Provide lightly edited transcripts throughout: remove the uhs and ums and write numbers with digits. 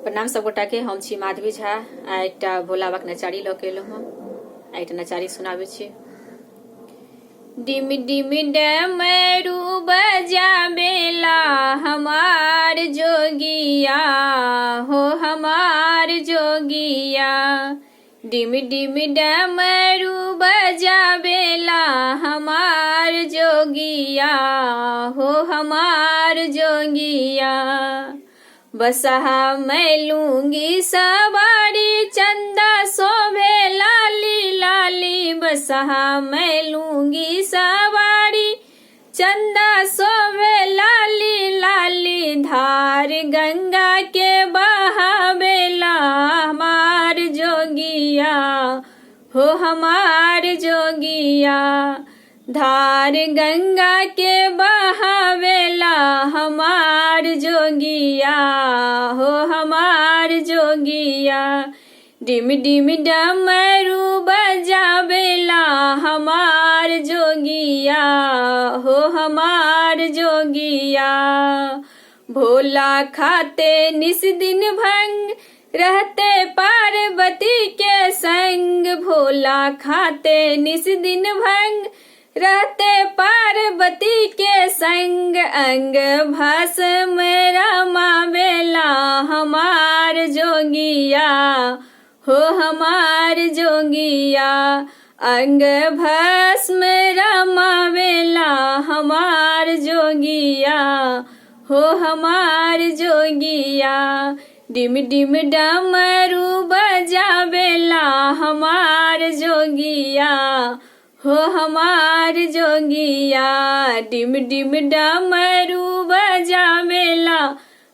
प्रणाम सब गोटा के। हम छी माधवी झा आ एकटा भोला बाबाक नचारी लऽ के एलहुँ हँ आ एकटा नचारी सुनाबै छी। डिम डिम डमरू बजाबेला हमार जोगिया हो हमार जोगिया। डिम डिम डमरू बजाबेला हमार जोगिया हो हमार जोगिया। बसहा मैं लूंगी सवारी चंदा शोभे लाली लाली। बसहा मैं लूंगी सवारी चंदा शोभे लाली लाली। धार गंगा के बहावेला हमार जोगिया हो हमार जोगिया। धार गंगा के बहावेला हमार जोगिया हो हमार जोगिया। डिम डिम डमरू बजावेला हमार जोगिया हो हमार जोगिया। भोला खाते निस दिन भंग रहते पार्वती के संग। भोला खाते निस दिन भंग रहते पार्वती के संग। अंग भस्म रमावेला हमार जोगिया हो हमार जोगिया। अंग भस्म रमावेला हमार जोगिया हो हमार जोगिया। डिम डिम डमरू बजावेला हमार जोगिया हो हमार जोगिया। डिम डिम डमरू बजावेला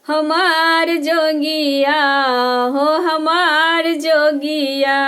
हमार जोगिया हो हमार जोगिया।